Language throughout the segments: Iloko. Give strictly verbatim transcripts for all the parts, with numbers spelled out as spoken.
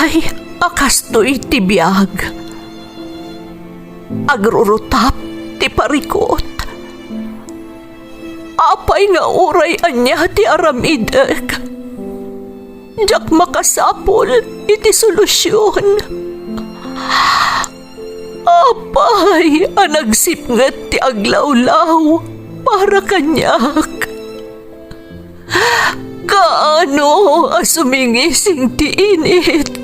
Ay, a kastoy ti biag. Agrurutap ti parikut. Apay nga uray ania ti aramidek, diak makasapul iti solusion. Apay a nagsipnget ti aglawlaw para kaniak? Kaano a sumingising ti init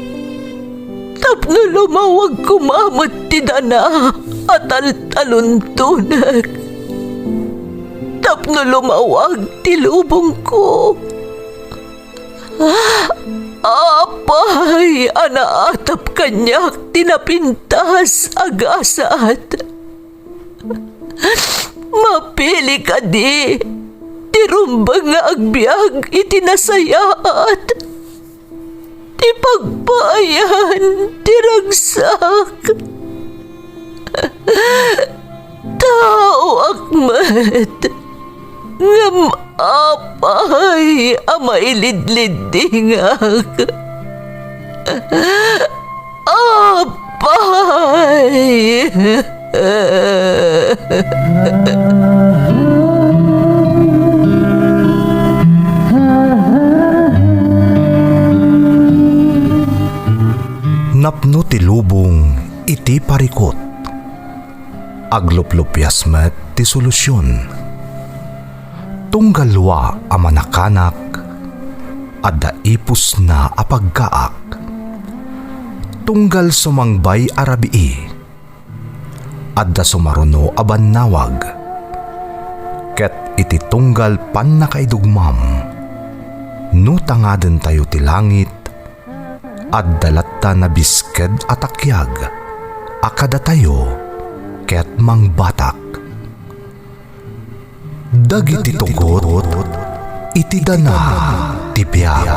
tapno lumawag koma met ti dana a taltaluntonek, tapno lumawag ti lubongko? Apay a naatap kaniak ti napintas a gasat? Mapili kadi ti rumbeng nga agbiag iti nasayaat, ti pagpaayan ti ragsak? Taoak met, ngem apay a mailidliddingak? Apay! Napno ti lubong iti parikut. Agluplupias met ti solusion. Tunggal dua a manakanak, adda ipusna a pagkaak. Tunggal sumangbay a rabii, adda sumaruno a bannawag. Ket iti tunggal pannakaidugmam, no tangadentayo ti langit, adda latta nabisked a takiag a kadatayo ket mangbatak. Dagiti tugot iti dana ti biag.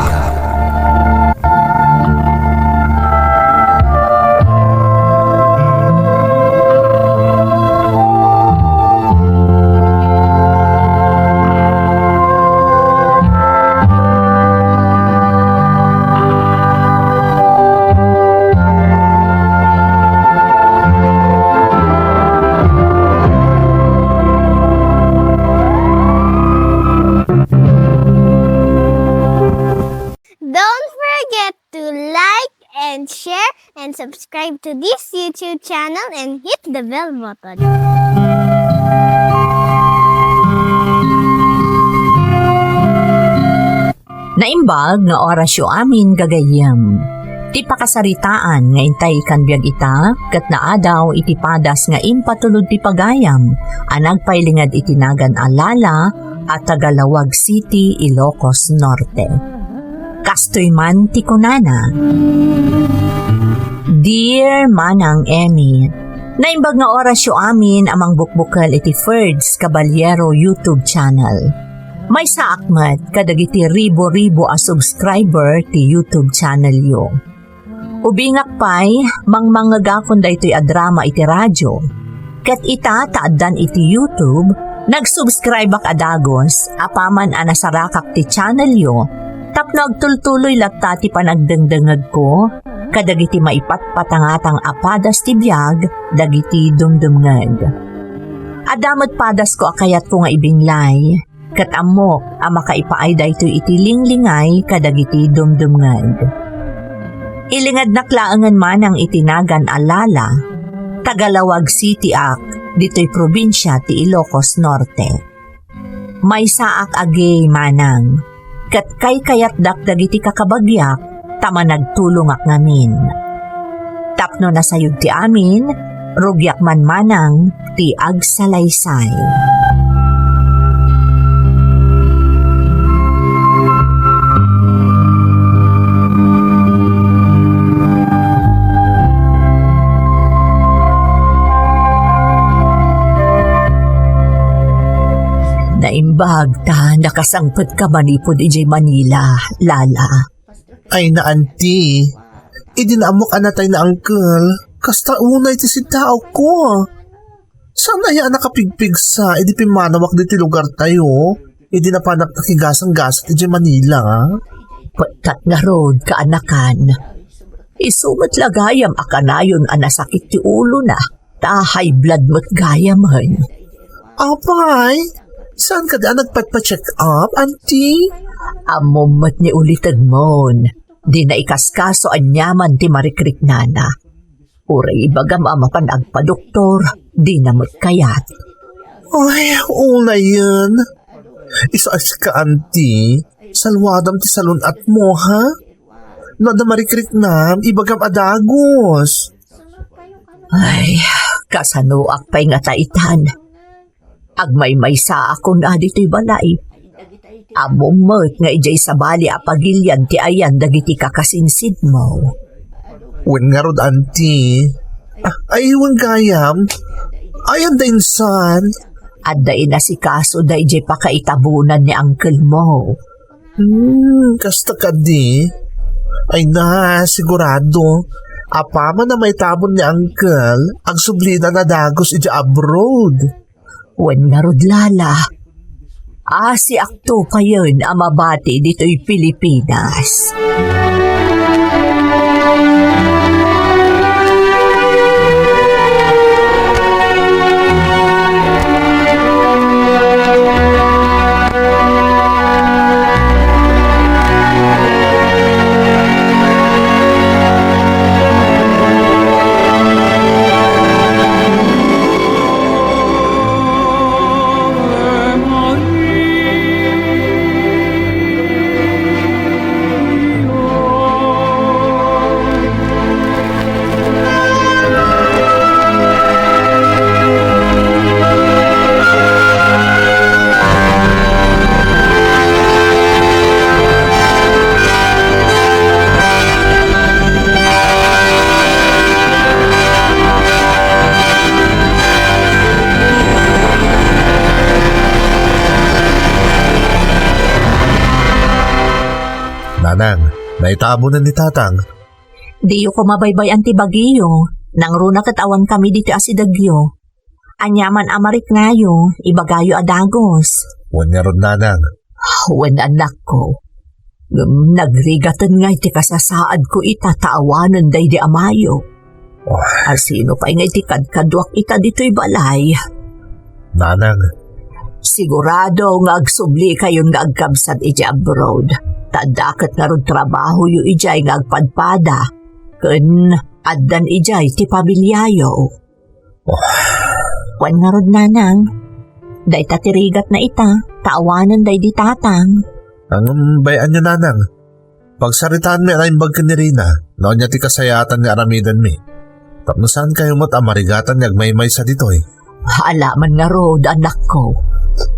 Don't forget to like and share and subscribe to this YouTube channel and hit the bell button. Naimbag nga orasyo amin, gagayyem. Ti pakasaritaan nga intay ikan biag ita ket naadaw iti padas nga impatulod ti pagayam a nagpailinged iti nagan a Lala a taga Laoag City, Ilocos Norte. Kastoy man ti kunana, Dear Manang Emmy, naimbag nga orasyo amin a mangbukbukel iti Ferds Caballero YouTube channel. Maysaak met kadagiti ribo-ribo a subscriber ti YouTube channelyo. Ubingak pay, mangmangngegakon daytoy a drama iti radio. Ket ita ta addan iti YouTube, nagsubscribeak a dagus apaman a nasarakak ti channelyo tapno agtultuloy latta ti panagdengdengngegko kadagiti maipatpatangatang a padas ti biag dagiti dumdumngeg. Adda met padasko a kayatko nga ibinlay, ket ammok a makaipaay daytoy iti linglingay kadagiti dumdumngeg. Ilingednak laengen manang iti nagan a Lala, taga Laoag City ak, ditoy probinsia ti Ilocos Norte. Maysaak a gay manang, ket kaykayatdak dagiti kakabagiak ta managtulongak ngamin. Tapno nasayod ti amin, rugiak man manang ti agsalaysay. Naimbag ta nakasangpetka manipud idiay Manila, Lala. Ay na, Auntie. Idi naammok a natay na uncle, kasta unay ti siddaawko. Saan aya a nakapigpigsa idi pimmanawak ditoy lugartayo? Idi napanak nakigasang-gasat idiay Manila? Pettat ngarud, kaanakan. Isu met la gayam a kanayon a nasakit ti ulona, ta high blood met gayamen. Apay, saan kadi a nagpagpa-check up, Auntie? Ammom met ni ulitegmon, dina ikaskaso aniaman ti marikriknana. Uray ibagam a mapan agpadoktor, dina met kayat. Ay, unayen. Isu a sika, Auntie, salwadam ti salun-atmo, ha? No adda marikriknam, ibagam a dagus. Ay, kasanoak pay ngata itan? Agmaymaysaakon a ditoy balay. Ammom met nga idiay sabali a pagilian ti ayan dagiti kakasinsidmo. Wen ngarud, Auntie. Ah, ay, wen gayam. Ayan da insan. Adda inasikasoda idiay pakaitabonan ni uncle mo. Hmm, kasta kadi. Ay na, sigurado. Apaman a maitabon ni uncle, agsublina a dagus idiay abroad. Wen ngarud, Lala, asiakto payen a mabati ditoy Pilipinas. Nanang, naitabonen ni Tatang. Diyo koma baybay-an ti bagiyo. Nangruna ket awan kami ditoy asidegyo. Aniaman a mariknayo, ibagayo a dagus. Wen ngarud, Nanang. Wen, anakko. Ngem nagrigaten ngay ti kasasaadko ita ta awanen daydi amayo. Oh. Asino pay ngay ti kadkaduak ita ditoy balay? Nanang. Sigurado nga agsublikayon nga agkabsat idiay abroad. Ta adda ket ngarud trabahoyo idiay nga agpadpada. Ken addan idiay ti pamiliayo. Oh. Wen ngarud, Nanang. Dayta ti rigatna ita, ta awanen daydi Tatang. Ngem bay-anyo, Nanang. Pagsaritaanmi a naimbag ken ni Rina, no ania ti kasayaatan nga aramidenmi. Tapno saankayo met a marigatan nga agmaymaysa ditoy. Alaman ngarud, anakko.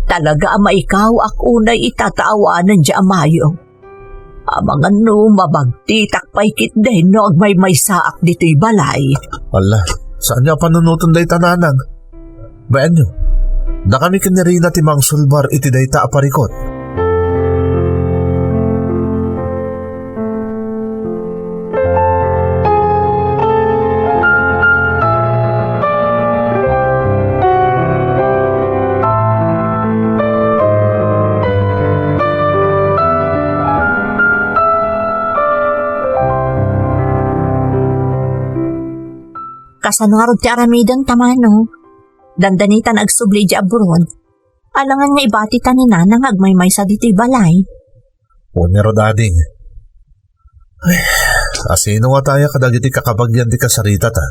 Talaga a maikaw ak unay ita ta awanen diay amayo. Amangan no mabagtitak pay ketdin no agmaymaysaak ditoy balay. Ala, saanyo a panunoten dayta, Nanang? Bay-anyo, dakami ken ni Rina ti mangsulbar iti dayta a parikut. Kasano ngarud ti aramidenta, Manong? Dandanitan agsubli idiay abroad. Alangan nga ibati ta ni Nanang nga agmaymaysa ditoy balay. Wen ngarud, ading. Ay, asino nga taya kadagiti kakabagian ti kasaritata?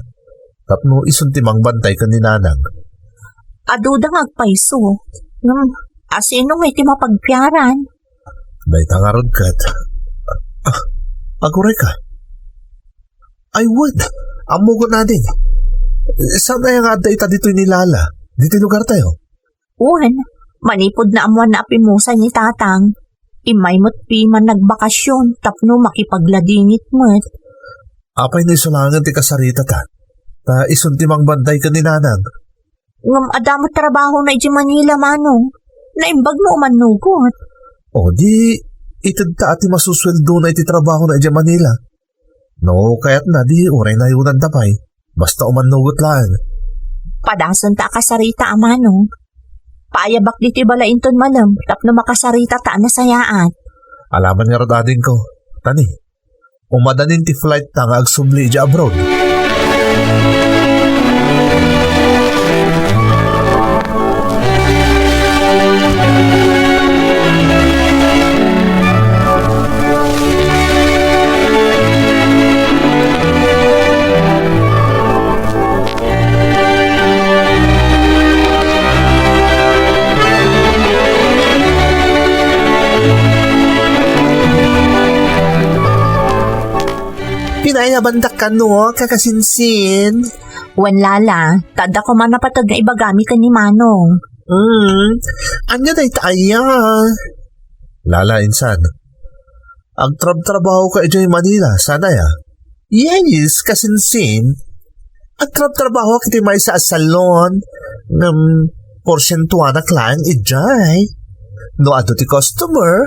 Tapno isun ti mangbantay ken ni Nanang. Aduda nga agpayso. Ngem, asino nga iti mapagpiaran? Dayta ngarud ket. Ah, aguray ka. Ay, wen, ammok, ading. Saan aya nga adda ita ditoy ni Lala? Ditoy lugartayo? Wen, manipud naammoanna a pimusay ni Tatang, immay met piman nagbakasyon tapno makipagladingit met. Apay no isu laengen ti kasaritata? Ta isun ti mangbantay ken ni Nanang. Ngem adda met trabahona idiay Manila, Manong. Naimbag no umannugot. O di, itedta a ti masusweldona iti trabahona idiay Manila. No kayatna, di uray nayonanta pay. Basta umannugot laeng. Padasenta a kasarita a, Manong. Paayabak ditoy balay inton malem tapno makasarita ta a nasayaat. Alaman ngarud, adingko. Tani, Umadanin ti flight ta nga agsubli idiay abroad. Pinayabandak kano, kakasinsin. Wen, Lala, ta adda koma napateg nga ibagami ken ni Manong. Hmm, ania dayta aya? Lala, insan. Agtrabtrabaho ka idiay Manila, saan aya? Yes, kasinsin. Agtrabtrabahoak iti maysa a salon. Ngem, porsientuanak laeng idiay. No adu ti customer,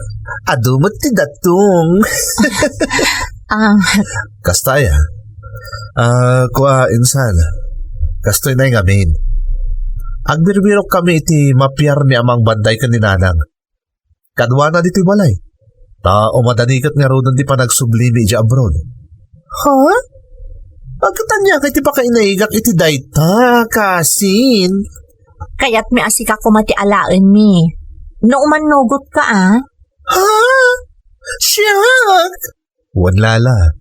adu met ti datong. Ah. Kasta aya. Ah, kua, insan. Kastoy na ngamin. Agbirbirokkami iti mapiarmi a mangbanday ken ni Nanang. Kaduana ditoy balay. Ta umadani ket ngaruden ti panagsublimi idiay abroad. Ha? Ket ania kay ti pakainaigak iti dayta, kasin? Kayatmi a sika koma ti alaenmi. No umannugot ka, a? Ha? Siak? Wen, Lala.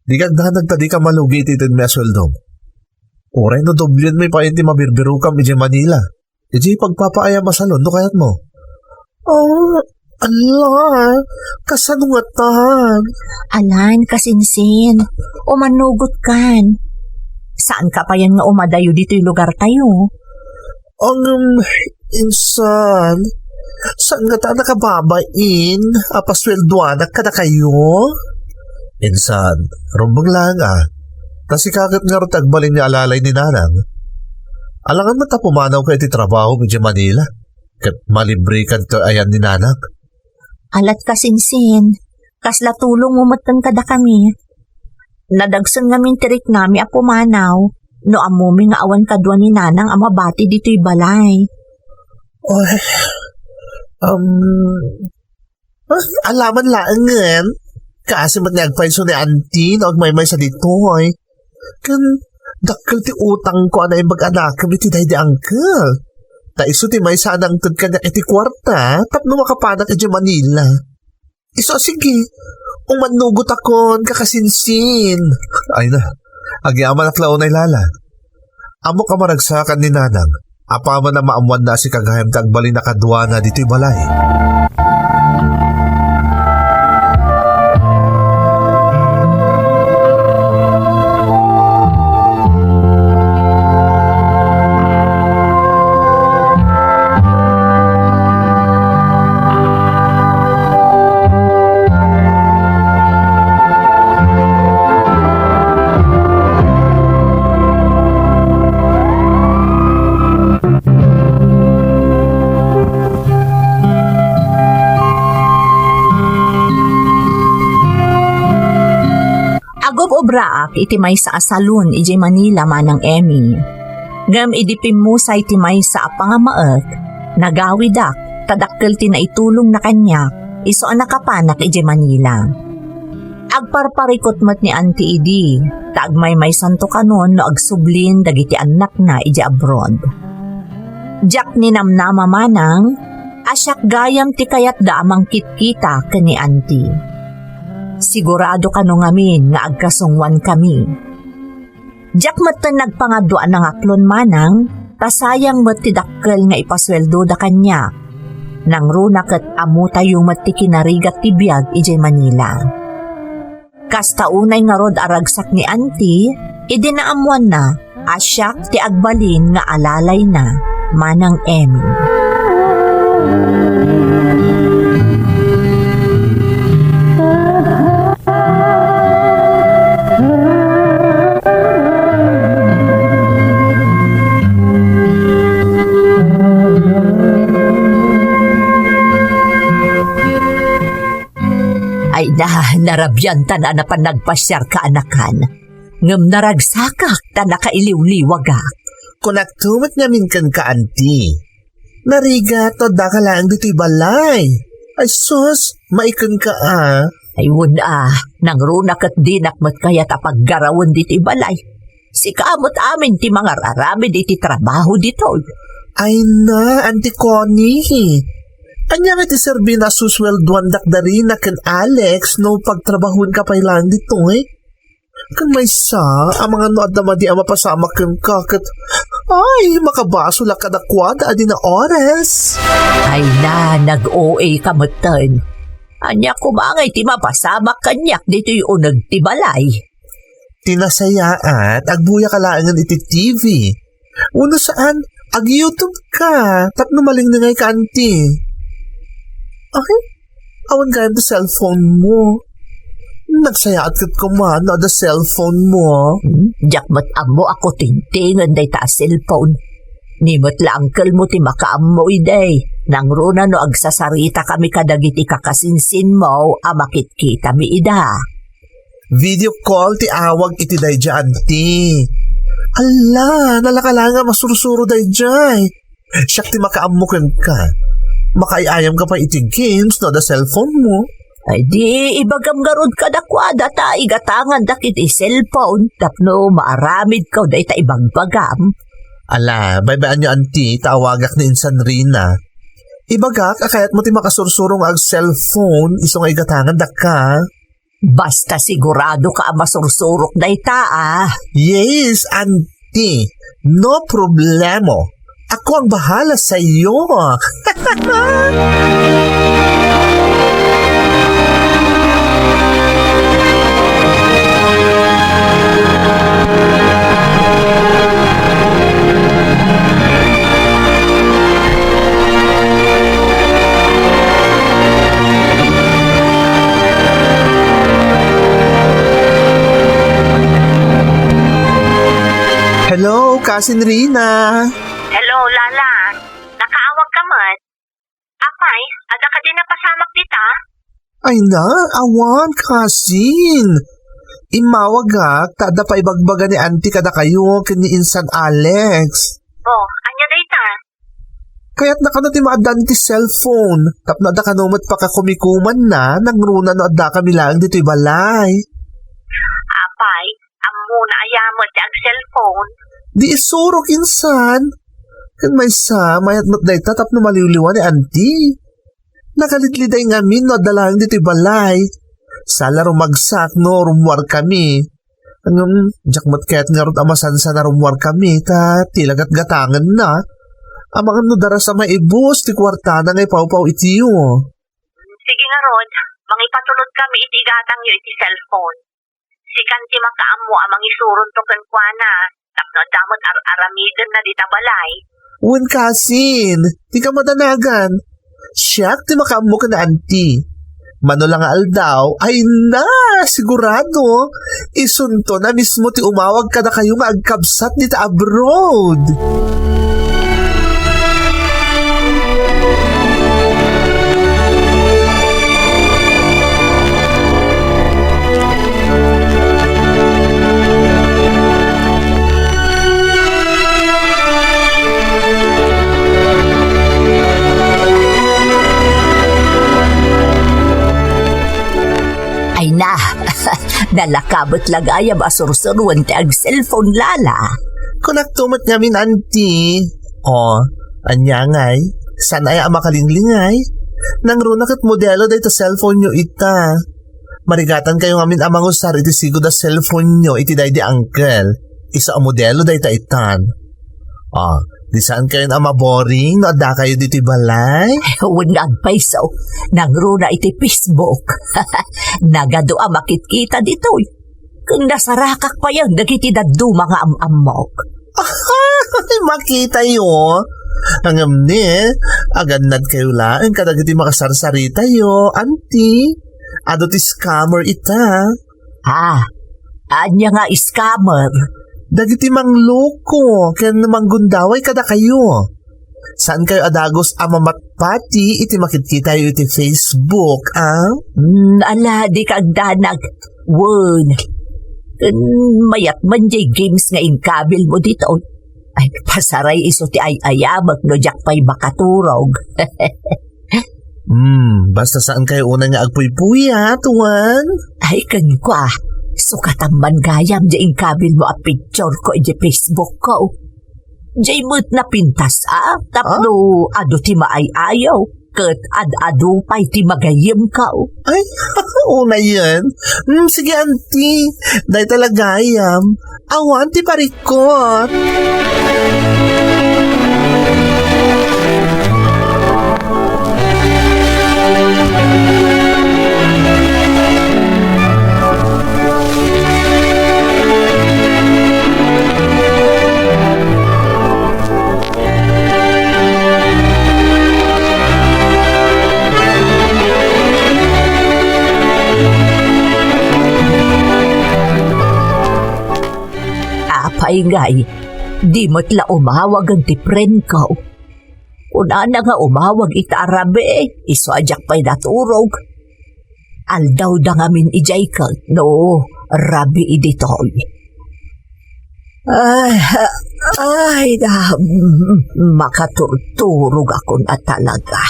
Dika agdanag ta dika malugi iti itedmi a sueldom. Uray no doblienmi pay ti mabirbirokam idiay Manila. Idiay pagpapaayam a salon no kayatmo. Oh, ala, kasano ngatan? Alan, kasinsin, umannugot kan. Saan ka payen nga umadayo ditoy lugar tayo? Ang, um, insan, saan ngata a nakababain a pasueldoanak kadakayo? Insan, rumbeng laeng a. Ta sika ket ngarud ti agbalin nga alalay ni Nanang. Alangan met a pumanawka iti trabahom idiay Manila, ket malibreka ditoy ayan ni Nanang. Alat kasinsin, kasla tulongmo metten kadakami. Nadagsen ngamin ti riknami a pumanaw, no ammomi nga awan kadua ni Nanang a mabati ditoy balay. Oy, um, Ah, alaman laengen. Kaasi met nga agpayso ni Auntie no agmaymaysa ditoy. Ken dakkel ti utangko a naimbag a nakem iti daydi uncle. Ta isu ti maysa a nangted kaniak iti kuarta tapno makapanak idiay Manila. Isu a sige, umannugotakon, kakasinsin. Ay na, agyamanak la unay, Lala. Ammok a maragsakan ni Nanang, apaman a maammoanna a sika gayam ti agbalin a kaduana ditoy balay. Agub-obraak iti maysa a salon idiay Manila, Manang Emmy. Ngem idi pimmusay ti maysa a pangamaek, nagawidak ta dakkel ti naitulongna kaniak isu a nakapanak idiay Manila. Agparparikut met ni Auntie idi, ta agmaymaysanto kanon no agsublin dagiti annakna idiay abroad. Diak ninamnama manang a siak gayam ti kayatda a mangkitkita ken ni Auntie. Sigurado kano ngamin nga agkasungoankami. Diak metten nagpangadua a nangaklon manang, ta sayang met ti dakkel nga ipasueldoda kaniak. Nangruna ket ammotayo met ti kinarigat ti biag idiay Manila. Kasta unay ngarud a ragsak ni Auntie, idi naammoanna a siak ti agbalin nga alalayna, Manang Emmy. Ay na, narabiantan a napan nagpasiar kaanakan. Ngem naragsakak ta nakailiwliwagak. Kunakto met ngamin kenka, Auntie. Narigat no addaka laeng ditoy balay. Ay sus, maikenka a. Ay, wen a, nangruna ket dinak met kayat a paggarawen ditoy balay. Sika met amin ti mangar-aramid iti trabaho ditoy. Ay na, Auntie Connie. Ania nga ti serbina a susweldoandak da Rina ken Alex no pagtrabahoenka pay laeng ditoy? Ken maysa, amangan no adda madi a mapasamak kenka ket, ay, makabasolak kadakuada a di naores. Ay na, nag-O A ka metten. Ania koma ngay ti mapasamak kaniak ditoy uneg ti balay? Ti nasayaat, agbuya ka laengen iti T V. Wenno saan, ag-YouTube ka, tapno malingningay ka, Auntie. Ay, awan gayam ti cellphone mo. Nagsayaat ket koma no adda cellphone mo. Hmm, diak met ammo a kutingtingen dayta a cellphone. Ni met la uncle mo ti makaammo idi. Nangruna no agsasarita kami kadagiti kakasinsinmo a makitkitami ida. Video call ti awag iti daydiay, Auntie. Alla, nalaka laeng a masursuro daydiay. Siak ti makaammo kenka. Makaay-ayamka pay iti games no adda cellphone mo. Ay di, ibagam ngarud kadakuada ta igatangandak iti cellphone tapno maaramidko dayta ibagbagam. Ala, baybay-anyo, Auntie, ta awagak ni insan Rina. Ibagak a kayatmo ti makasursuro nga ag-cellphone isu nga igatangandak ka. Basta sigurado ka a masursurok dayta, a. Yes, Auntie. No problemo. Ako ang bahala sa iyo. Hello, Cousin Rina. Hello, Lala. Nakaawag ka met? Apay, adda kadi napasamak dita? Ay na, awan, Cousin. Immawagak, ta adda paibagbaga ni Auntie kadakayo ken ni Insan Alex. Oh, ania dayta? Kayatna kano ti maaddaan iti cellphone, tapno adda kano met pakakumikumanna, nangruna no addakami laeng ditoy balay. Apay, ammona aya met ti ag-cellphone? Di isurok, insan. Ken maysa, mayat met dayta tapno maliwliwa ni Auntie. Nakalitlidday ngamin no adda laeng ditoy balay. Saan la rumagsak no rummuarkami. Ngem, diak met kayat ngarud a masansan a rummuarkami, ta ti la gatgatangenna. Amangan no daras a maibus ti kuartana nga ipawpaw itiyo. Sige ngarud, mangipatulodkami iti igatangyo iti cellphone. Sikan ti makaammo a mangisuronto kenkuana, tapno adda met ar-aramidenna dita balay. Wen, Cousin, dika madanagan. Siak ti makaammo ken Auntie. Mano la nga aldaw, ay na, sigurado, isunto na mismo ti umawag kadakayo nga agkabsat dita abroad. Ay na, nalaka met la gayam a sursuroen ti ag-cellphone, Lala. Kunakto met ngamin, Auntie. O, ania ngay? Saan aya a makalinglingay? Nangruna ket modelo dayta cellphone-yo ita. Marigatankayo ngamin a mangusar iti sigud a cellphone-yo iti daydi uncle. Isu a modelo dayta itan. Ah, di saankayon a maboring no addakayo ditoy balay? Wen nga agpayso, nangruna iti Facebook. Nagadu a makitkita ditoy. Ken nasarakak payen dagiti dadduma nga am-ammok. Makitayo. Ngem ni, agannadkayo laeng kadagiti makasarsaritayo, Auntie. Adu ti scammer ita. Ah, ania nga scammer? Dagiti mangloko ken manggundaway kadakayo. Saankayo a dagus a mamatpati iti makitkitayo iti Facebook, a? Hmm, ala, dika agdanag. Wen, ken mayat man jay games nga inkabilmo ditoy. Ay, pasaray isu ti ay-ayamek no diak pay makaturog. Hmm, basta saan kayo unay nga agpuypuyat, Juan? Ay, ken kua, sukatan man gayam di inkabil mo a picture ko iti Facebook ko. Di met napintas a, tapno adu ti maay-ayaw, ket ad-adu pay ti magayyem ka. Ay, unayen. Hmm, sige, anti. Dayta la gayam. Awan ti parikot. Apay ngay, di met la umawagen ti friend ko. Kunana nga umawag ita a rabii, isu a diak pay naturog. Aldawda ngamin idiay ket no rabii ditoy. Ay, ay, na, makaturturog ako na talaga.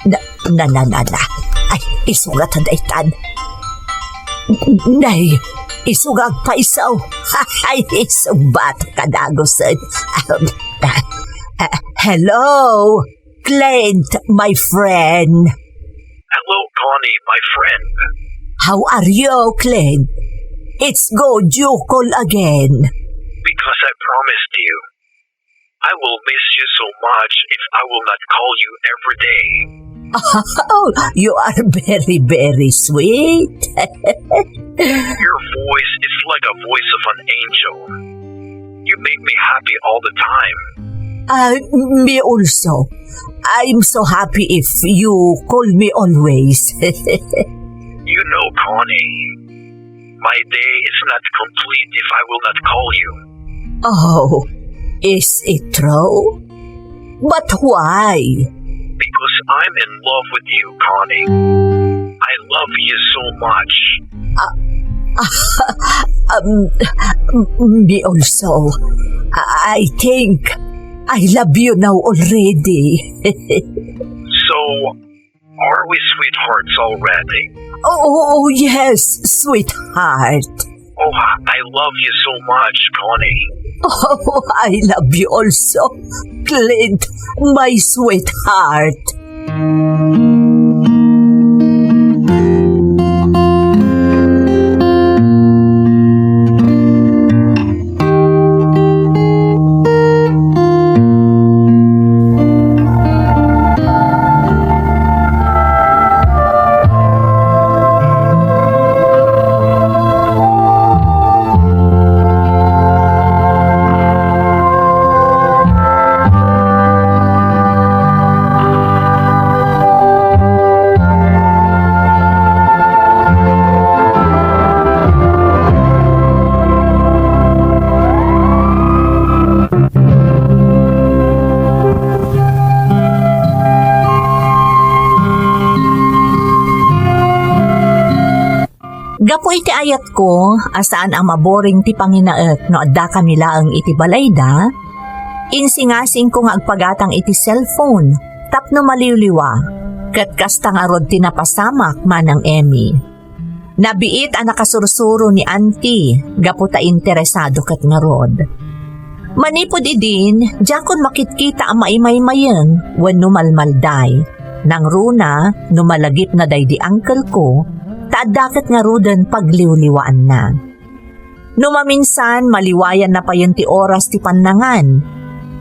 Na, na, na, na, na. Ay, isugat a daytan. Nay, isugat pay isu. Ay, isugat ka dagusen. Ah, ah, hello, Clint, my friend. Hello, Connie, my friend. How are you, Clint? It's good you call again. Because I promised you, I will miss you so much if I will not call you every day. Oh, you are very, very sweet. Your voice is like a voice of an angel. You make me happy all the time. Ah, me also. I'm so happy if you call me always. You know, Connie, my day is not complete if I will not call you. Oh, is it true? But why? Because I'm in love with you, Connie. I love you so much. Ah, ah, um, me also. I think I love you now already. So, are we sweethearts already? Oh, oh, oh, yes, sweetheart. Oh, I love you so much, Connie. Oh, I love you also, Clint, my sweetheart. Gapu iti ayatko a saan a maboring ti panginaek no adda kami laeng iti balayda, insingasingko nga agpagatang iti cellphone tapno maliwliwa, ket kasta ngarud ti napasamak, Manang Emmy. Nabiit a nakasursuro ni Auntie gapu ta interesado ket ngarud. Manipud idin, diakon makitkita a maimaymayeng wenno malmalday. Nangruna no malagipna daydi uncle ko, ta adda ket ngaruden pagliwliwaanna. No maminsan, maliwayanna payen ti oras ti pannangan.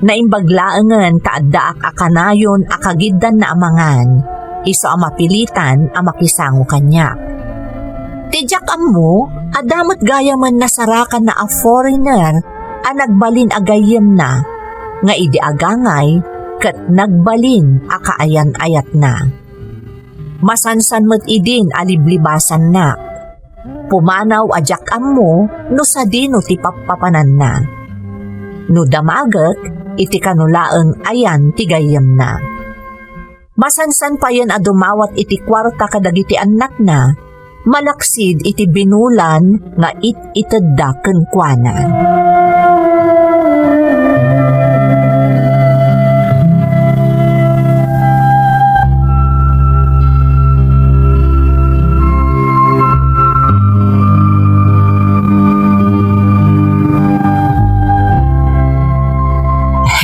Naimbag laengen ta addaak a kanayon a kagiddanna a mangan, isu a mapilitan a makisango kaniak. Ti diak ammo, adda met gayamen nasarakanna a foreigner a nagbalin a gayyemna, nga idi agangay ket nagbalin a kaayan-ayatna. Masansan met idin a liblibasanna. Pumanaw a diak ammo no sadino ti pappapananna. No damagek, iti kano laeng ayan ti gayyemna. Masansan payen a dumawat iti kuarta kadagiti annakna, malaksid iti binulan nga it-itedda kenkuana.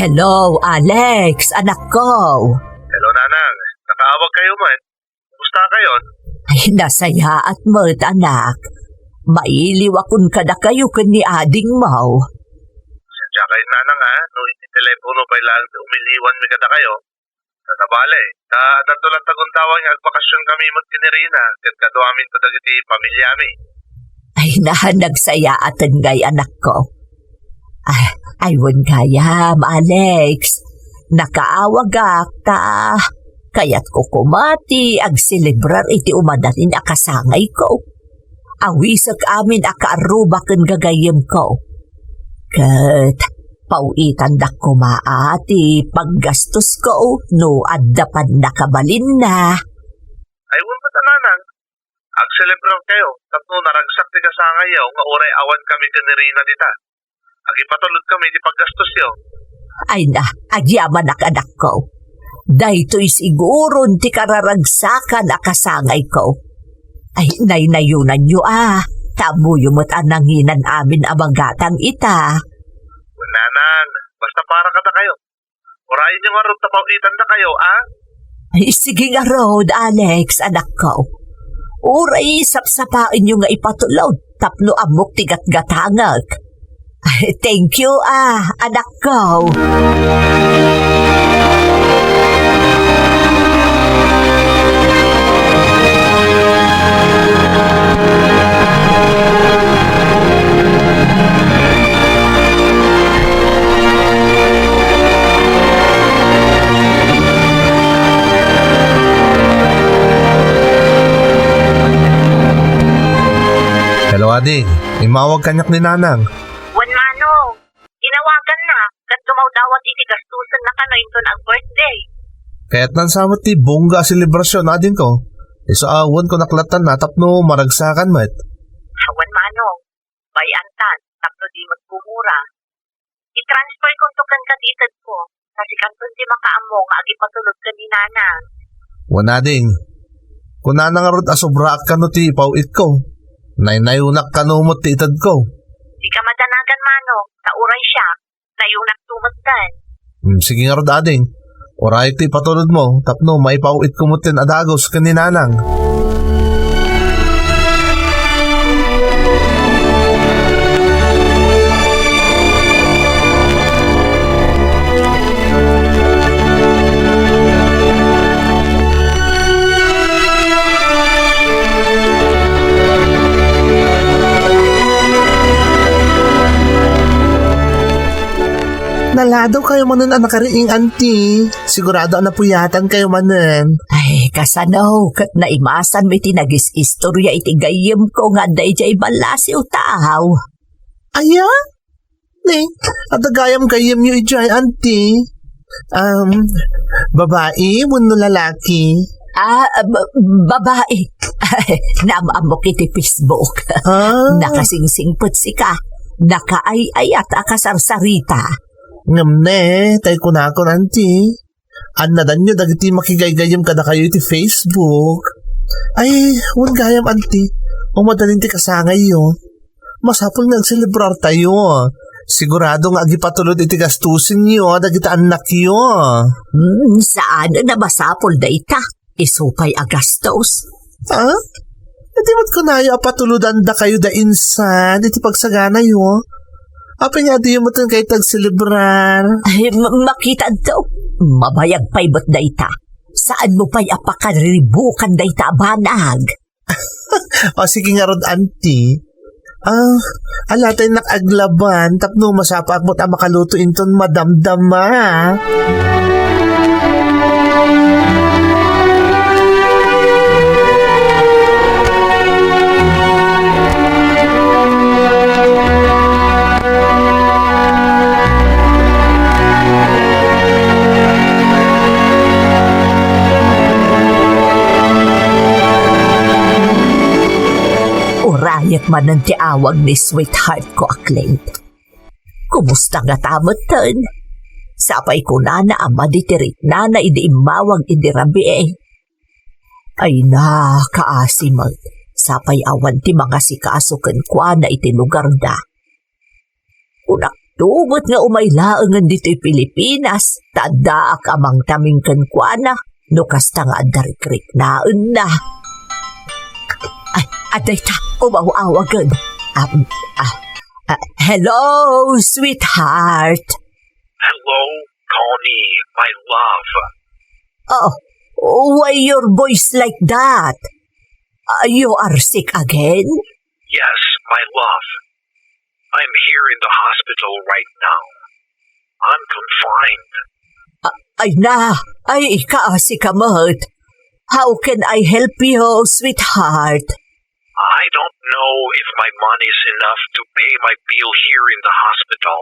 Hello, Alex, anakko. Hello, Nanang. Nakaawag kayo man. Kumusta kayon? Ay, nasayaat met, anak. Mailiwakon kadakayo ken ni adingmo. Sadya kayo, Nanang, ha? No, iti telepono pay laeng ti umiliwanmi kadakayo. Katabale, ta, adda latta gundaway nga agbakasyon kami met ken ni Rina, ket kaduaminto dagiti pamilyami. Ay, na, nagsayaaten ngay, anakko. Ah, ay, wen gayam, Alex. Nakaawagak ta kayatko koma ti agselebrar iti umadanin a kasangayko. Awisek amin a kaarruba ken gagayyemko. Ket paw-itandak koma a ti paggastosko no adda pannakabalinna. Ay, wen met a, Nanang. Agselebrar kayo, tapno naragsak ti kasangayyo nga uray awan kami ken ni Rina dita. Agipatulod kami iti paggastos yo. Ay na, agyamanak, anakko. Daytoy siguron ti kararagsakan a kasangayko. Ay, naynayonanyo a, ta ammoyo met a nanginan amin a magatang ita. Nanang, basta para kadakayo. Urayenyo ngarud ta paw-itandakayo, a? Ay, sige ngarud, Alex, anakko. Uray sapsapaenyo nga ipatulod tapno ammok ti gatgatangek. Ay, thank you, a, anakko. Hello, ading. Immawag kaniak ni Nanang. Wen, Manong. Inawaganna, ket dumawdawat iti gastusenna kano inton ag-birthday. Kayatnan sa met ti bongga a selebrasyon, adingko. Isu a wen kunak lattan na tapno maragsakan met. Awan, Manong. Bay-antan, tapno di met gumura. I-transfer konto kenka ti itedko. Ta sikanton ti makaammo nga agipatulod ken ni Nanang. Wen, ading. Kunana ngarud a sobraak kano ti ipaw-itko. Naynayonak kano met ti itedko. Dika madanagan, Manong, ta uray siak, nayonakto metten. Hmm, sige ngarud, ading. Urayek ti ipatulodmo tapno maipaw-itko metten a dagus ken ni Nanang. Naladaw kayo manen a nakariing, anti. Sigurado a napuyatan kayo manen. Ay, kasano, ket naimasanmi ti nagis-istorya iti gayyemko nga adda idiay ballasiw, taaw. Aya? Ne, adda gayam gayyemyo idiay, anti. Um, babae wenno lalaki? Ah, ba-, babae. Naam-ammok iti Facebook. Ah. Nakasingsingpet sika. Nakaay-ayat a kasarsarita. Ngem ne, tay kunakon, anti. Annadanyo dagiti makigaygayyem kadakayo iti Facebook. Ay, wen gayam, anti. Umadanin ti kasangayyo. Masapul nga agselebrartayo. Sigurado nga agipatulod iti gastusenyo dagiti annakyo. Hmm, saan a masapul dayta. Isu pay a gastos. Ha? Iti met kunayo a patulodandakayo da insan iti pagsaganayo. Apay nga adiyo met kayat agselebrar? Ay, ma-, makitaanto. Mabayag pay met dayta. Saanmo pay a pakariribukan dayta a banag? O, sige ngarud, anti. Ah, ala tay nak aglaban tapno masapaak met a makaluto inton madamdama. Urayek manen ti awag ni sweetheart ko a Clint. Kumusta ngata metten? Sapay kunana a madi ti riknana idi immawag idi rabii. Ay na, kaasi met. Sapay awan ti mangasikaso kenkuana iti lugarda. Kunak Adu met nga umay laengen ditoy Pilipinas, ta addaak a mangtaming kenkuana, no kasta nga adda rikriknaenna. Ay, adda ita, umaw-awagen. Um, ah, ah, hello, sweetheart. Hello, Connie, my love. Oh, why your voice like that? Uh, you are sick again? Yes, my love. I'm here in the hospital right now. I'm confined. Ah, ay na, ay, kaasi ka met. How can I help you, sweetheart? I don't know if my money's enough to pay my bill here in the hospital.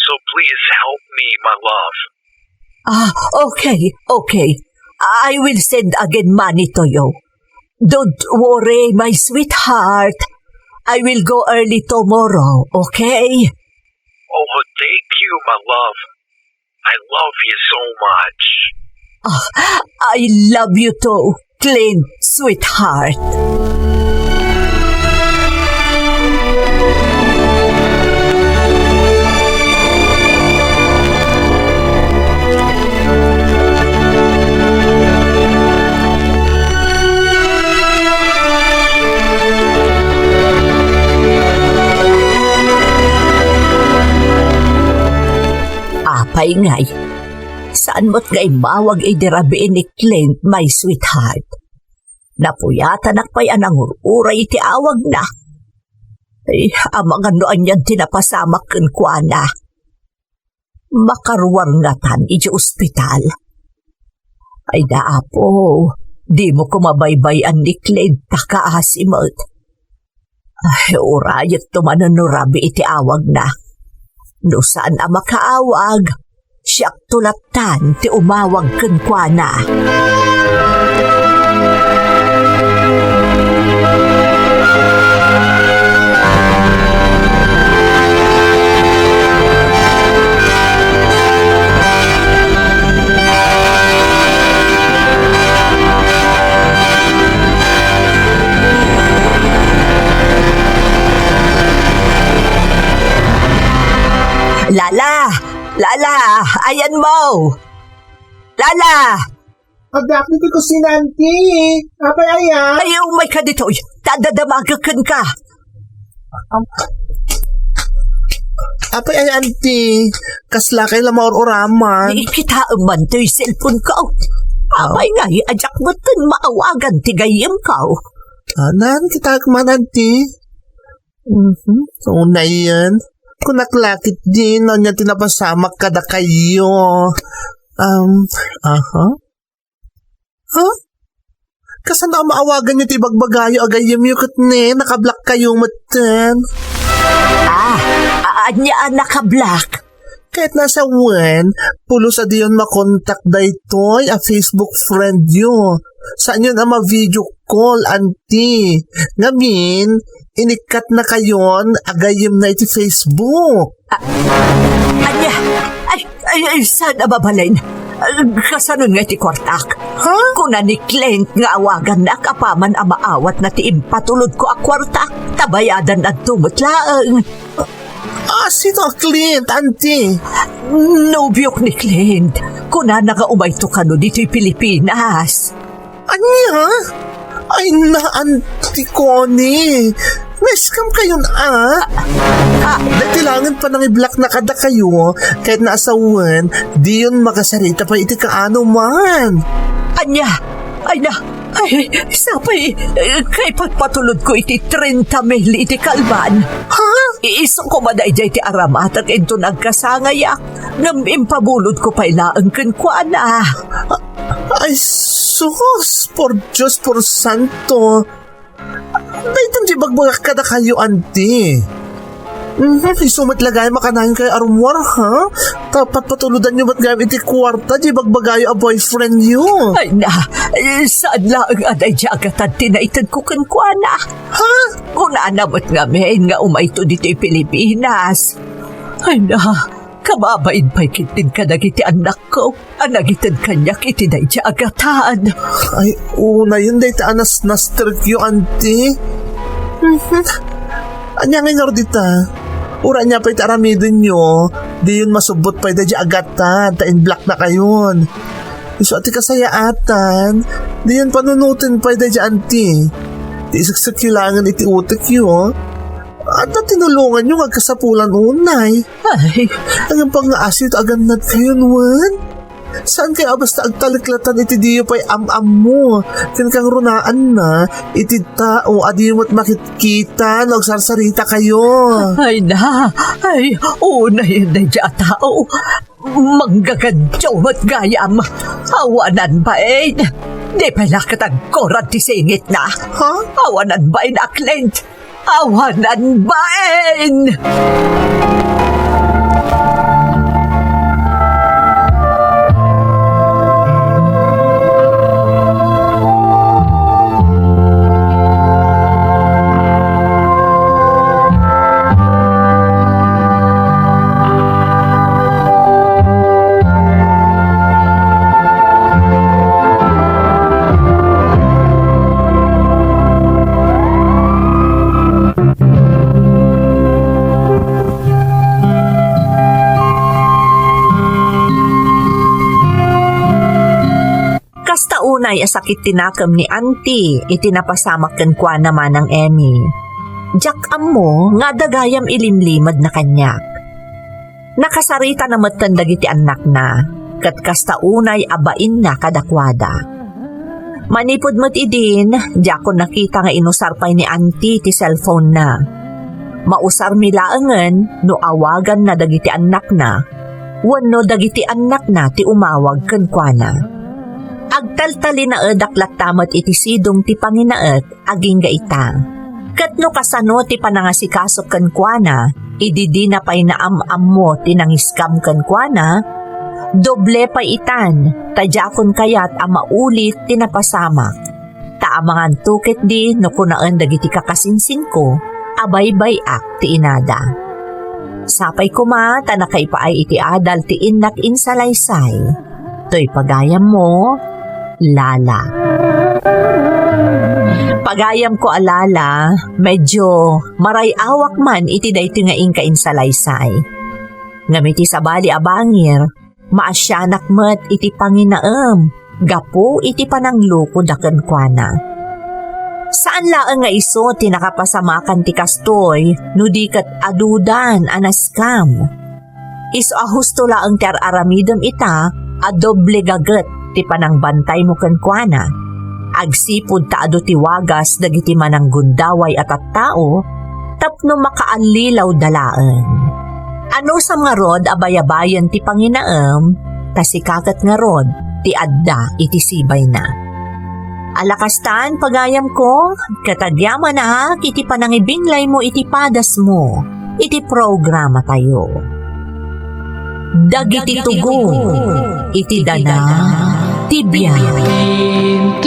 So please help me, my love. Ah, okay, okay. I will send again money to you. Don't worry, my sweetheart. I will go early tomorrow, okay? Oh, thank you, my love. I love you so much. Ah, I love you too, Clint, sweetheart. Apay ngay, saan met nga immawag idi rabii ni Clint, my sweetheart? Napuyatanak pay a nangur-uray iti awagna. Ay, amangan no anian ti napasamak kenkuana. Makaruar ngatan iti ospital. Ay, da, Apo, dimo koma baybay-an ni Clint ta kaasi met. Ay, urayekto manen no rabii iti awagna. No saan a makaawag, siakto lattan ti umawag kenkuana. Lala! Lala! Ayanmo! Lala! Adda ditoy kusina, auntie. Apay aya? Ay, umay ka ditoy. Ta adda damagek kenka. Apay aya, auntie? Kasla kay la maur-uraman? Di kitaem man toy cellphone ko. Apay ngay, diak metten maawagan ti gayyemko. Ah, naan, kitaek man, auntie. Mhm. Unayen. Kunak la ketdin, ania ti napasamak kadakayo? Um, aha. Ha? Kasano a maawaganyo ti ibagbagayo a gayyemyo ket ne, nakablakkayo metten? Ah, a-, ania a nakablak? Ket nasawen, pulos a diyon makontak daytoy a Facebook friend yo. Saanyon a ma-video call, auntie. Ngamin, inikkatnakayon a gayyemna iti Facebook. Ah, ania? Ay, ay, ay, saan a mabalin? Ah, kasanon nga iti kuartak? Ha? Kuna ni Clint nga awagannak apaman a maawatna ti impatulodko a kuarta, ta bayadan adto met laeng. Ah, sino a Clint, auntie? Nobiok ni Clint. Kunana nga umayto kano ditoy Pilipinas. Ania? Ay na, Auntie Connie. Na-scam kayon, a? Ah, ah. Daytoy laengen panangiblakna kadakayo, ket nasawen, diyon makasarita pay iti kaano man. Ania? Ay na, ay, sapay, eh, kay patpatulodko iti trenta mil iti kalban. Ha? Iisukko man daydiay ti aramatak inton agkasangayak, ngem impabulodko pay laeng kenkuana. Ay, sus! Por Dios, por Santo! Daytan ti ibagbagak kadakayo, auntie. Mhm, isu met la gayam a kanayon kayo a rummuar, ha? Ta patpatulodanyo met gayam iti kuarta ti ibagbagayo a boyfriend yo. Ay na, eh, saan laeng a daydiay a gatad ti naitedko kenkuana. Ha? Kunana met ngamin nga umayto ditoy Pilipinas. Ay na, kababain pay ketdin kadagiti annakko a nangited kaniak iti daydiay a gatad. Ay, unayen dayta a nasnasterkyo, auntie. Mhm. Ania nga inurdita? Uray ania pay ti aramidenyo, diyon masubbot pay daydiay a gatad ta inblocknakayon. Isu a ti kasayaatan, diyon panunoten pay daydiay anti. Ti iseksekyo laengen iti utekyo. Adda tinulonganyo nga agkasapulan unay. Ay. Ngem pangngaasim ta agannadkayon wen? Saankayo a basta agtaleklatan iti diyo pay am-ammo ken kangrunaanna iti tao a diyo met makitkita no agsarsarita kayo. Ay na, ay, unay daydiay a tao. Manggagadiw met gayam. Awanan bain. Di pay la ket agkurad ti singitna. Ha? Awanan bain a Clint. Awanan bain! Kasta unay a sakit ti nakem ni Auntie iti napasamak kenkuana, Manang Emmy. Diak ammo nga adda gayam ilimlimedna kaniak. Nakasaritana metten dagiti annakna, ket kasta unay a bainna kadakuada. Manipud met idin, diakon nakita nga inusar pay ni Auntie ti cellphone-na. Mausarmi laengen no awaganna dagiti annakna, wenno dagiti annakna ti umawag kenkuana. Agtaltalinaedak latta met iti sidong ti panginaek agingga ita. Ket no kasano ti panangasikaso kenkuana, idi dina pay naam-ammo ti nangiskam kenkuana, doble pay itan, ta diakon kayat a maulit ti napasamak. Ta amanganto ketdi no kunaen dagiti kakasinsingko a baybay-ak ti inada. Sapay koma ta nakaipaay iti adal ti innak insalaysay. Toy pagayammo, Lala. Pagayamko a Lala, medyo maray-awak man iti daytoy nga inka insalaysay. Ngem iti sabali a bangir, maasianak met iti panginaem gapu iti pananglukoda kenkuana. Saan laeng nga isu ti nakapasamakan ti kastoy no di ket adudan a na-scam. Isu a husto laeng ti ar-aramidem ita a doble gaget ti panangbantaymo kenkuana. Agsipud ta adu ti wagas dagiti mananggundaway a tattao tapno makaallilawda laeng. Anusam ngarud a bayabayen ti panginaem, ta sika ket ngarud ti adda iti sibayna. Ala kastan, pagayamko, ket agyamanak iti panangibinglaymo iti padasmo iti programatayo. Dagiti tugon iti dana ti biag.